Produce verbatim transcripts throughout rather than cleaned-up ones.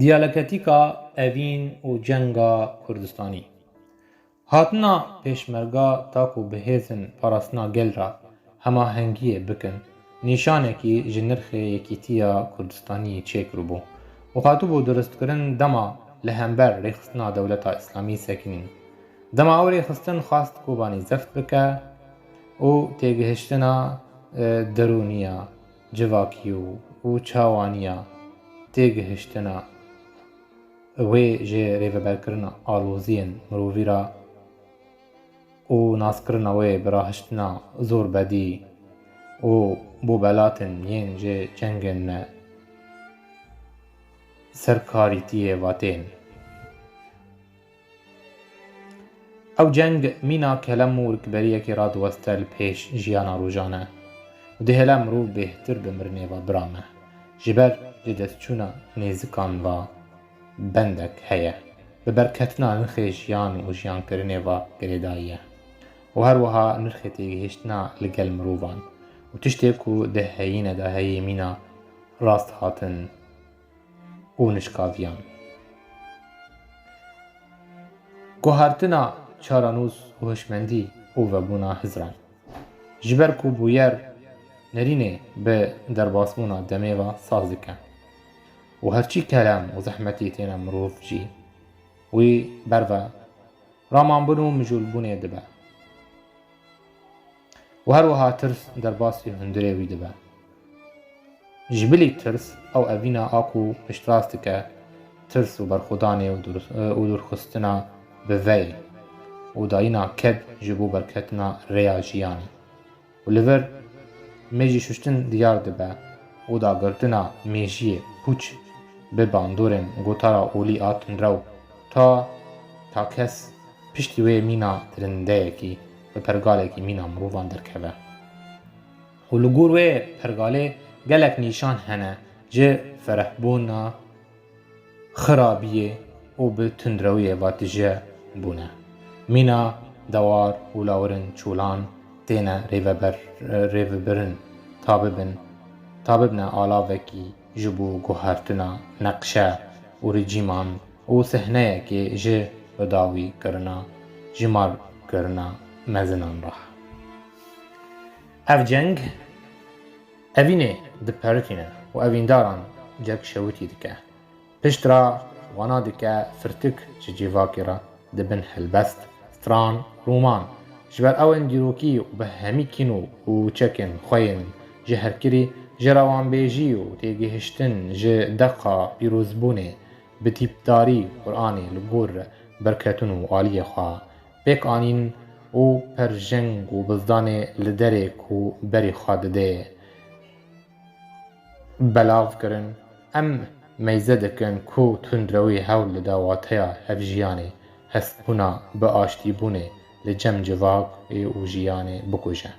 Diyaleketîka evîn û cenga Kurdistanî. Hatina pêşmerga ta ku bi hêzên parastina gel re hemahengiyê bikin, nîşanekî ji nirxê yekîtiya Kurdistanî çêkiribû û hatibû durustkirin dema li hember rêxistina dewleta Îslamî sekinîn. Dema ew rêxistin xwest Kobanî zeft bike û têgihiştina, e, derûniya civakî û, û çawaniya têgihiştina wê ji rêveberkirina aloziyên mirovî re û naskirina wê bi rahiştina zorbedî û bobelatên yên ji cengên serkarîtiyê ve tên. Ew ceng mîna kelem û rikberiyekê radiweste li pêş jiyana rojane û dihêle mirov bêhtir bi mirinê ve birame. Ji ber ji destçûna nêzikan ve bendek heye. Bi berketina nirxê jiyan û jiyankirinê ve girêdayî ye. Û her wiha nirxê têgihiştina li gel mirovan û tiştê ku di heyîne de heye mîna rasthatin û nişkaviyan. Guhertina çarenûs û hişmendî û vebûna hizran. Ji ber ku bûyer nerînê bi derbasbûna demê ve saz dike û herçî kelem û zehmetî têne mirov jî, wî berve ramanbûn û mijûlbûnê dibe. Û her wiha tirs derbasî hundirê wî dibe. Ji bilî tirs ew evîna a ku piştrast dike, tirs û berxwedanê û dûr-, û dûrxistina bi veyê û dayîna ked ji bo berketina rêya jiyanê. Û li vir mêjî şuştin diyar dibe û dagirtina mêjiyê pûç bi bandorên gotara olî a tundrew ta, ta kes piştî wê mîna dirindeyekî bi pergalekî mîna mirovan derkeve. Û li gor wê pergalê gelek nîşan hene ji ferehbûna xirabiyê û bi tundrewiyê ve tije bûne. Mîna dewar û lawirên çolan têne rêveber-, rêvebirin, ta bibin, ta bibine alavekî ji bo guhertina neqşe û rejîman û sehneyekê ji bidawîkirina, jimarkirina mezinan re. Ev ceng evînê diperikîne û evîndaran cekşewitî dike. Pişt re wana dike firtik ji civakê re dibin helbest, stran, roman. Ji ber ew ên dîrokî û bi hemî kîno û çekên xwe yên ji herkirî, ji rewanbêjî û têgihiştin ji deqa pîrozbûnê bi tîpdarî Quranê li gor berketin û aliyê xwe pêk anîn û perjeng û bizdanê li derê ku berî xwe didê belav kirin. Em meyze dikin ku tundrewî hewl dide wateya hevjiyanê, hestbûna bi aştîbûnê li cem civakê û jiyanê bikuje.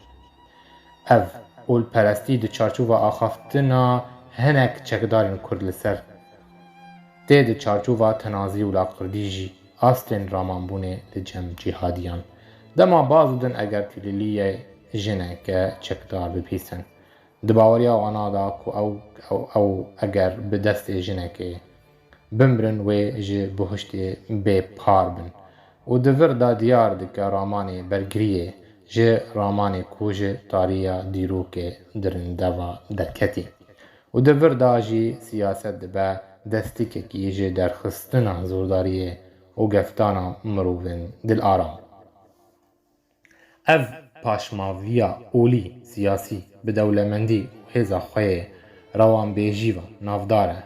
Ev olperestî di çarçova axaftina hinek çekdarên Kurd li ser, tê di çarçova tenazî û laqirdî jî astên ramanbûnê li cem cîhadiyan. Dema baz didin eger tîliliyê jineke çekdar bibîsin. Di baweriya wana de ku ew, ew, ew eger bi destê jinekê bimirin wê ji buhiştê bê par bin. Û di vir de diyar dike ramanê bergiriyê ji ramanê ku ji tariya dîrokê dirinde ve derketî. Û di vir de jî siyaset dibe destîkekî ji derxistina zordariyê û geftana mirovên dilaran. Ev paşmaviya olî siyasî bi dewlemendî û hêza xwe yê rewanbêjî ve navdar e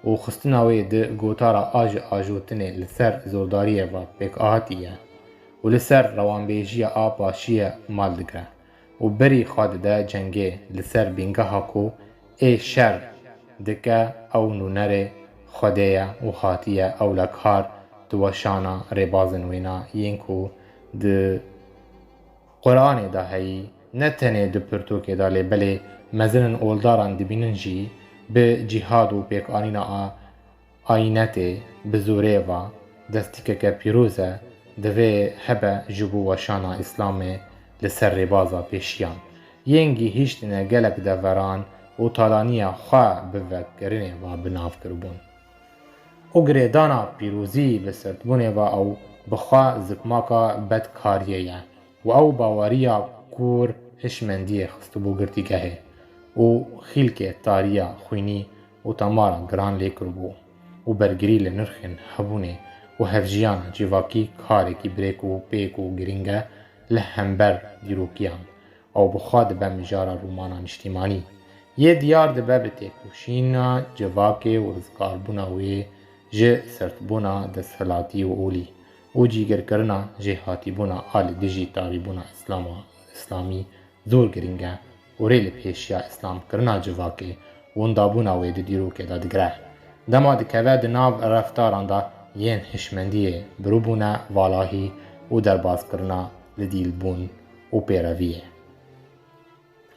û xistina wê di gotara aji ajotinê li ser zordariyê ve pêkhatî ye û li ser rewanbêjiya a paşiyê mal digre û berî xwe dide cengê li ser bîngeha ku ê şer dike ew nûnerê Xwedê ye û hatiye ew le kar di weşana rêbazên wêna yên ku di Quranê de heyî, ne tenê di pirtûkê de lê belê mezinên oldaran dibînin jî bi cîhad û pêkanîna a ayînetê bi zorê ve destîkeke pîroz e, divê hebe ji bo weşana Îslamê li ser rêbaza pêşiyan. Yên gihîştine gelek deveran û talaniya xwe bi vekirinê ve bi nav kiribûn. û girêdana pîrozî bi serdbûnê ve ew bi xwe zikmaka bedkariyê ye û ew baweriya kûr hişmendiyê xistibû girtîgehê û xîlkê tariya xwînî û temara giran lê kiribû û bergirî li nirxên hebûnê û hevjiyana civakî karekî birêk û pêk û girîng e li hember dîrokiyan. Ew bi xwe dibe mijara romana niştîmanî. Yê diyar dibe bi têkoşîna civakê û rizgarbûna wê ji serdbûna desthilatî û olî û cîgirkirina jêhatîbûna a li dijî tarîbûna Îslama, Îslamî zor girîng e û rê li pêşiya îslamkirina civakê û windabûna wê di dîrokê de digire. Dema dikeve di nav reftaran de yên hişmendiyê, birûbûne valahî û derbazkirina li dîlbûn û pêreviyê.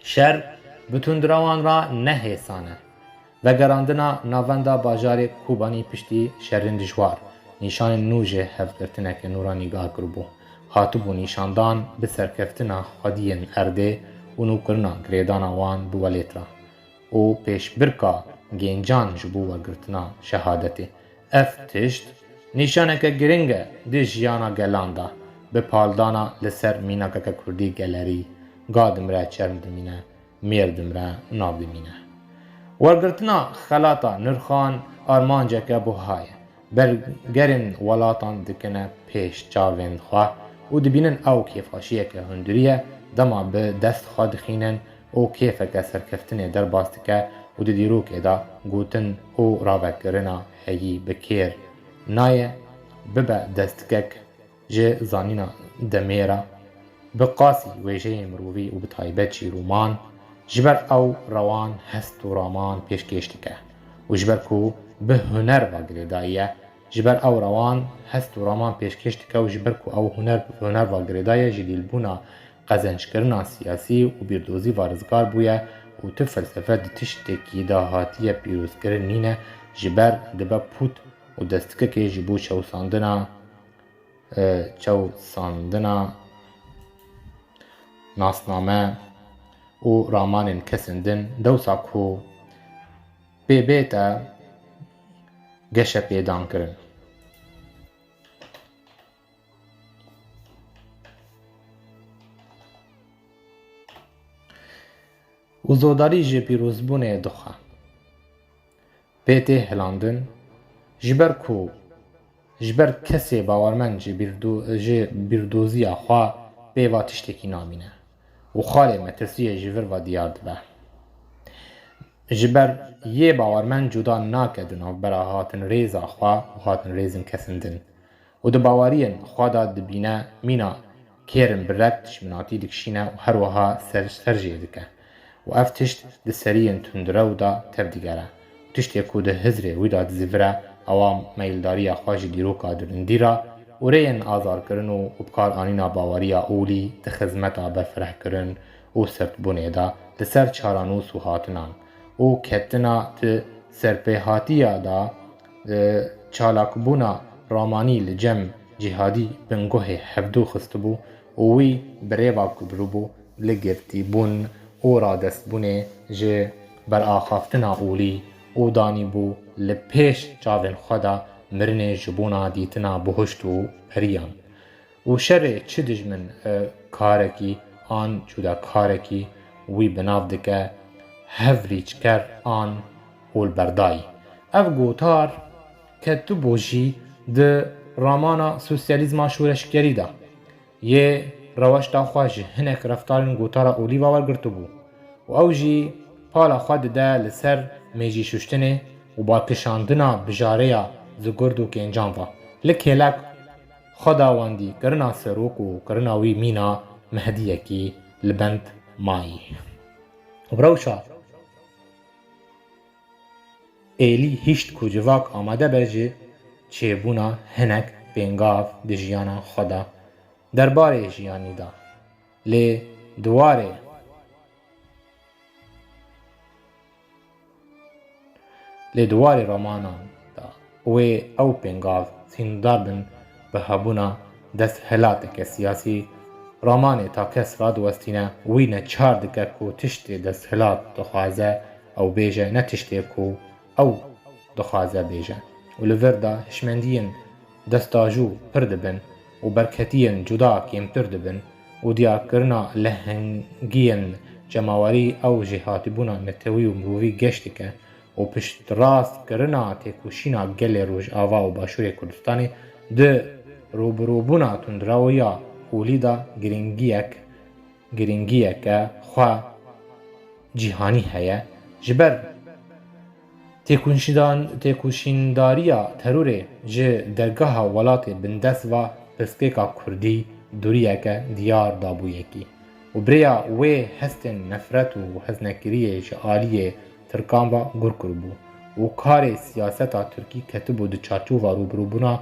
Şer bi tundrewan re ne hêsan e. Vegerandina navenda bajarê Kobanî piştî şerên dijwar, nîşanên nû ji hevgirtineke nû re nîgar kiribû. Hatibû nîşandan bi serkeftina xwediyên erdê û nûkirina girêdana wan bi welêt re û pêşbirka gêncan ji bo wergirtina şehadetê. Ev tişt nîşaneke giring e di jiyana gelan de, bi paldana li ser mînakeke kurdî gelerî, ga dimre çerm dimîne, mêr dimre nav dimîne. Wergirtina xelata nirxan armanceke buha ye. Bergerên welatan dikine pêş çavên xwe û dibînin ew kêfxweşiyeke hundirî ye, dema bi dest xwe dixînin û kêfeke serkeftinê derbas dike û di dîrokê de gotin û ravekirina heyî bi kêr naye, bibe destikek ji zanîna demê re, bi qasî wêjeyê mirovî û bi taybet jî roman, ji ber ew rewan hest û raman pêşkêş dike û ji ber ku bi huner ve girêdayî ye, ji ber ew rewan hest û raman pêşkêş dike û ji ber ku ew huner, bi huner ve girêdayî ye, ji dîlbûna qezenckirina siyasî û bîrdozî ve rizgar bûye û tu felsefe di tiştekî de hatiye pîrozkirin nîne, ji ber dibe pût û destikekê ji bo çewsandina, e, çewsandina nasname û ramanên kesên din, dewsa ku pê bête geşepêdankirin. Û zodarî ji pîrozbûnê dixwe. Pê tê hilandin, ji ber ku, ji ber kesê bawermend ji bîrdo-, ji bîrdoziya xwe pê va tiştekî namîne û xalê metirsiyê ji vir ve diyar dibe. Ji ber yê bawermend cuda nake di navbera hatinrêza xwe û hatinrêzên kesên din. û di baweriyên xwe de dibîne mîna kêr in bi rek dijminatî dikişîne û her wiha ser, ser jê dike. Û ev tişt di seriyên tundrew de tevdigere. Tiştê ku di hizrê wî de dizivire, ewa meyldariya xwe ji dîroka dirindî re û rêyên azarkirin û, û bikaranîna baweriya olî di xizmeta berfirehkirin û serdbûnê de li ser çaranûs û hatinan û ketina di serpêhatiya de, e, çalakbûna ramanî li cem cîhadî binguhê hevdû xistibû û wî bi rêva ku birûbû li girtîbûn û radestbûnê ji beraxaftina olî û danîbû li pêş çavên xwe de mirinê ji bona dîtina bihuşt û periyan. Û şerê çi dijmin, e, karekî an cudakarekî wî bi nav dike hevrîçker an olberdayî. Ev gotar ketibû jî di ramana sosyalîzma şoreşgerî de yê reweşta xwe ji hinek reftarên gotara olî ve wergirtibû û ew jî pala xwe dide li ser mêjîşuştinê û balkişandina bijareya zigurd û kêncan ve. Li kêlek xwedawendî kirina serok û kirina wî mîna mehdiyekî li bend mayî. Rewşa êlî hişt ku civak amade be ji çêbûna hinek pêngav di jiyana xwe de derbarê jiyanî de. Lê di warê Lê di warê romanan de wê ew pêngav sîndar bin bi hebûna desthilateke siyasî. Romanê ta kes radiwestîne, wî neçar dike ku tiştê desthilat dixwaze ew bêje, ne tiştê ku ew dixwaze bêje. û li vir de hişmendiyên destajû pir dibin û berketiyên cuda kêmtir dibin û diyarkirina lehengiyên cemawerî ew jêhatîbûna netewî û mirovî geş dike û piştrastkirina têkoşîna gelê Rojava û Başûrê Kurdistanê di rûbirûbûna tundrewiya olî de girîngiyek, girîngiyeke xwe cîhanî heye. Ji ber têkoşîndan-, têkoşîndariya terorê ji dergeha welatê bindest ve pirsgirêka kurdî dûriyeke diyar dabû yekî û bi rêya wê hestên nefret û heznekiriyê ji aliyê tirkan ve gur kiribû û karê siyaseta tirkî ketibû di çarçova rûbirûbûna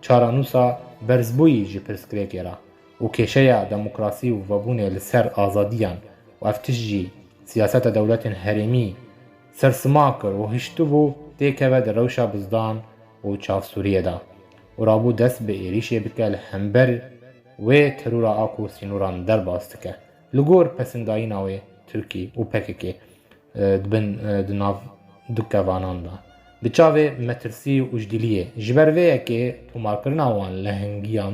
çaranûsa berzbûyî ji pirsgirêkê re û kêşeya demokrasî û vebûnê li ser azadiyan û ev tişt jî siyaseta dewletên herêmî sersima kir û hiştibû têkeve di rewşa bizdan û çavsûriyê de û rabû dest bi êrîşê bike li hember wê terora a ku sînoran derbas dike. Li gor pesindayîna wê Tirkî û P K K, e, dibin, e, di nav du kevanan de. Bi çavê metirsî û ji diliyê. Ji ber vê yekê tomarkirina wan lehengiyan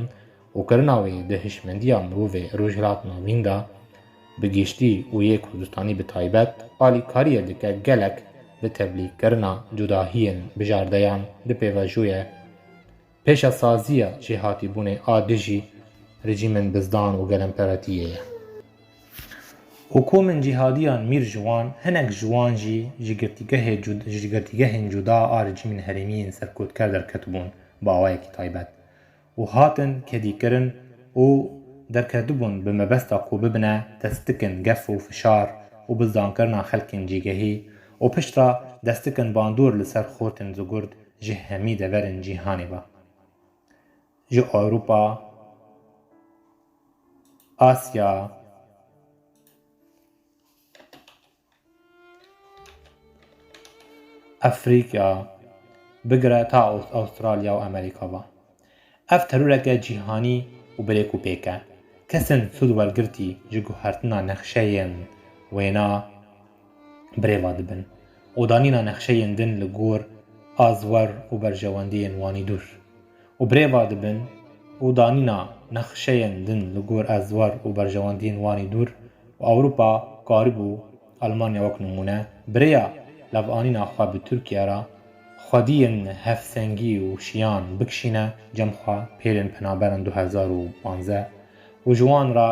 û kirina wê di hişmendiya mirovê Rojhilat Navîn de bi giştî û yê Kurdistanî bi taybet alîkariyê dike gelek bi tevlîkirina cudahiyên bijardeyan di pêvajoyê pêşesaziya jêhatîbûnê a dijî rejîmên bizdan û gelemperetiyê ye. Û komên cîhadiyan mîr ji wan, hinek ji wan jî ji girtîgehê cud-, ji girtîgehên cuda a rejîmên herêmî yên serkotker derketibûn bi awayekî taybet û hatin kedîkirin û derketibûn bi mebesta ku bibine destikin gef û fişar û bizdankirina xelkên cîgehî û piştre destikin bandor li ser xortên zigurt ji hemî deverên cîhanê ve. Ji Ewropa, Asya, Efrîka, bigire ta Aws-, Awustralya û Amerîka ve. Ev teroreke cîhanî û birêkûpêk e. Kesên sûdwergirtî ji guhertina nexşeyên wêna birêva dibin û danîna nexşeyên din li gor azwer û berjewendiyên wanî dûr û birêva dibin û danîna nexşeyên din li gor azwer û berjewendiyên wanî dûr û Ewropa karibû, Almanya wek nimûne, bi rêya levanîna xwe bi Tirkiye re xwediyên hevsengî û şiyan bikişîne cem xwe pêlên penaberan du hezar û panzdeh û ji wan re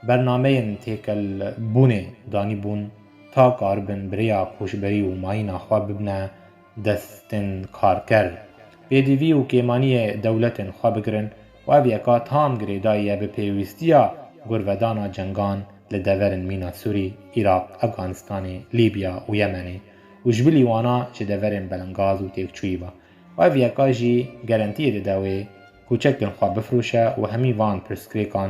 bernameyên têkelbûnê danîbûn ta karibin bi rêya koçberî û mayîna xwe bibine destên karker, pêdivî û kêmaniyê dewletên xwe bigirin û ev yeka tam girêdayî ye bi pêwîstiya gorvedana cengan li deverên mîna Sûrî, Iraq, Efganistanê, Lîbya û Yemenê û ji bilî wana ji deverên belengaz û têkçûyî ve. Û ev yeka jî gerentiyê dide wê ku çekên xwe bifroşe û hemî van pirsgirêkan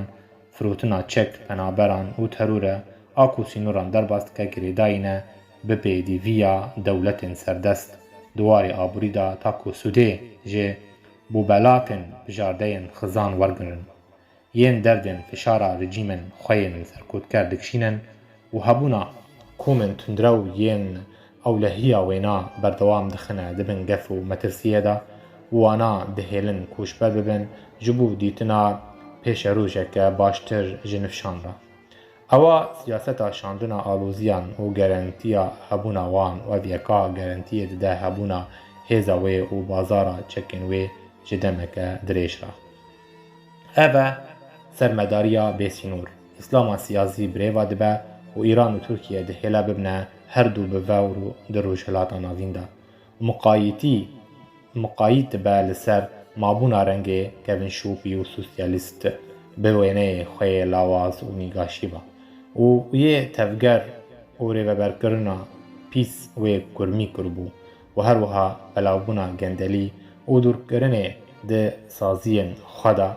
firotina çek, penaberan û terore a ku sînoran derbas dike girêdayî ne bi pêdîviya dewletên serdest di warê aborî de ta ku sûdê ji bobelatên bijardeyên xizan wergirin, yên derdên fişara rejîmên xwe yên serkotker dikişînin û hebûna komên tundrew yên ewlehiya wêna berdewam dixine di bin gef û metirsiyê de û wana dihêlin koçber bibin ji bo dîtina pêşerojeke baştir ji nifşan re. Ewa siyaseta şandina aloziyan û gerentiya hebûna wan û ev yeka gerentiyê dide hebûna hêza wê û bazara çekên wê ji demeke dirêj re. Ev e sermedariya bêsînor. Îslama siyasî birêva dibe û Îran û Tirkiye dihêle bibine her du bi vewr û di Rojhilata Navîn de. Miqayîtî, miqayît dibe li ser mabûna rengê kevinşopî û sosyalîst bi wêneyê xwe yê lawaz û nîgaşî ve û yê tevger û rêveberkirina pîs wê kurmî kiribû û her wiha belavbûna gendelî û dûrkirinê di saziyên xwe de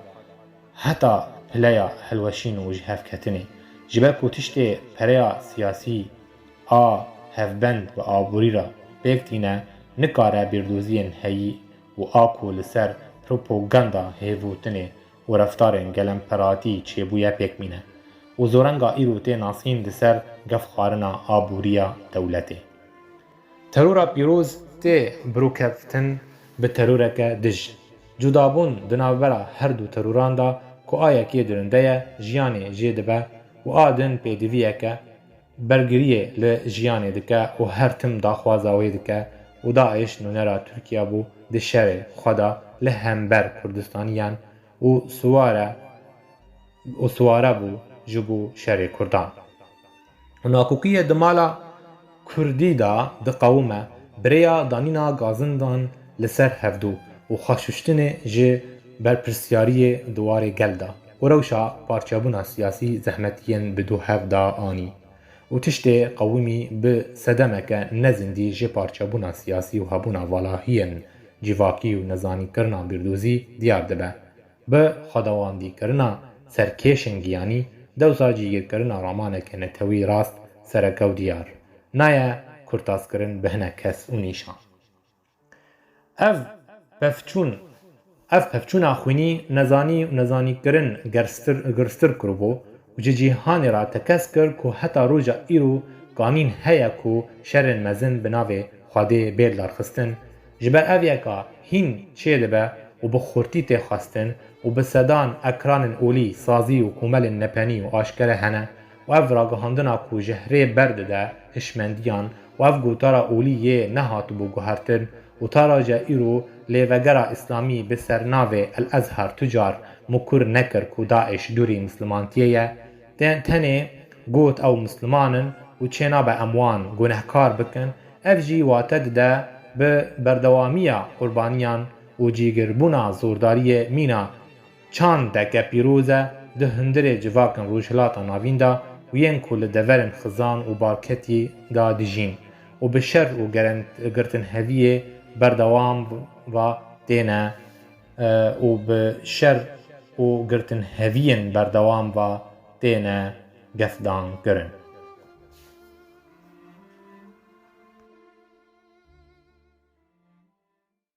heta pileya hilweşîn û jihevketinê. Ji ber ku tiştê pereya siyasî a hevbend bi aborî re pêk tîne, nikare bîrdoziyên heyî û a ku li ser propaganda hêvûtinê û reftarên gelemperatî çêbûye pêk bîne û zorenga îro tê nasîn di ser gefxwarina aboriya dewletê. Terora pîroz tê birokeftin bi teroreke dij. Cudabûn di navbera her du teroran de ku a yekê dirinde ye, jiyanê jê dibe û a din pêdiviyeke bergiriyê li jiyanê dike û her tim daxwaza wê dike û DAIŞ nûnera Tirkiye bû di şerê xwe de li hember Kurdistaniyan û siware û siware bû ji bo şerê Kurdan. Û nakokiyê di mala Kurdî de diqewime, bi rêya danîna gazindan li ser hevdû û xweşuştinê ji berpirsyariyê di warê gel de û rewşa parçebûna siyasî zehmetiyên bi dû hev de anî û tiştê qewimî bi sedemeke nezindî ji parçebûna siyasî û hebûna valahiyên civakî û nezanîkirina bîrdozî diyar dibe. Bi xwedawendîkirina serkêşên giyanî, dewsa cîgirkirina ramaneke netewî rast, sereke û diyar naye kurtaskirin bi hinek kes û nîşan. Ev pevçûn, ev pevçûna xwînî nezanî û nezanîkirin gerstir, girstir kiribû û ji cîhanê re tekez kir ku heta roja îro kanîn heye ku şerên mezin bi navê Xwedê bê lidarxistin, ji ber ev yeka hîn çêdibe û bi xurtî tê xwestin û bi sedan ekranên olî, sazî û komelên nepenî û aşkere hene û ev ragihandina ku jehrê berdide hişmendiyan û ev gotara olî yê nehatibû guhertin û ta roja îro lêvegera îslamî bi sernavê El Ezher tu car mukur nekir ku DAIŞ dûrî mislimantiyê ye, te-, tenê got ew misliman in û çênabe em wan gunehkar bikin, ev jî wate dide bi berdewamiya qurbaniyan û cîgirbûna zordariyê mîna çandeke pîroz e di hundirê civakên Rojhilata Navîn de û yên ku li deverên xizan û barketî de dijîn û bi şer û gerent-, girtinheviyê berdewam va têne, e, û bi şer û girtinheviyên berdewam va têne gefdankirin.